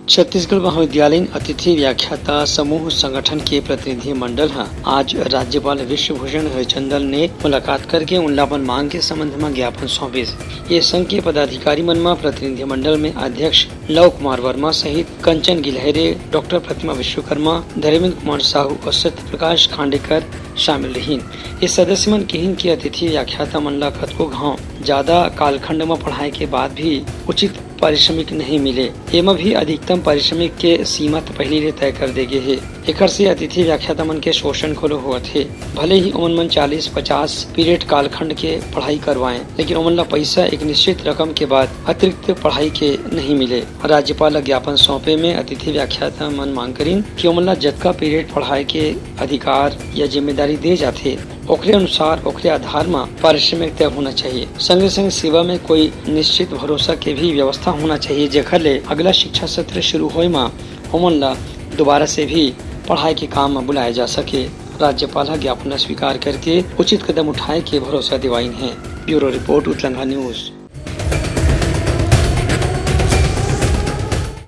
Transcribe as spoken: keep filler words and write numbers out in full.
छत्तीसगढ़ महाविद्यालयीन अतिथि व्याख्याता समूह संगठन के प्रतिनिधि मंडल ह आज राज्यपाल विश्वभूषण हरिचंदन ने मुलाकात करके उनला अपन मांग के संबंध म ज्ञापन सौंपिस। ये संघ के पदाधिकारी मन म प्रतिनिधि मंडल में अध्यक्ष लव कुमार वर्मा सहित कंचन गिलहरे, डॉक्टर प्रतिमा विश्वकर्मा, धर्मेंद्र कुमार साहू और सत्यप्रकाश खांडेकर शामिल रहिन। ये सदस्य मन किहिन कि अतिथि व्याख्याता मन ला कतको घाव ज्यादा कालखंड म पढ़ाए के बाद भी उचित पारिश्रमिक नहीं मिले। एमा भी अधिकतम पारिश्रमिक के सीमा त पहिली ले तय कर दे गे हे। एखर से अतिथि व्याख्याता मन के शोषण घलो होवत हे। भले ही ओमन मन चालीस पचास पीरियड कालखंड के पढ़ाई करवाएं, लेकिन ओमन ला पैसा एक निश्चित रकम के बाद अतिरिक्त पढ़ाई के नहीं मिले। राज्यपाल ला ज्ञापन सौंपे में अतिथि व्याख्याता मन मांग करिन कि ओमन ला जतका पीरियड पढ़ाए के अधिकार या जिम्मेदारी दे जाथे, ओकरे अनुसार, ओकरे आधार म पारिश्रमिक तय होना चाहिए। संगे संग सेवा में कोई निश्चित भरोसा के भी व्यवस्था होना चाहिए, जेखर ले अगला शिक्षा सत्र शुरू होए म ओमन ला दोबारा से भी पढ़ाई के काम म बुलाए जा सके। राज्यपाल ह ज्ञापन ला स्वीकार करके उचित कदम उठाए के भरोसा दिवाइन हे। ब्यूरो रिपोर्ट, उतलंघा न्यूज।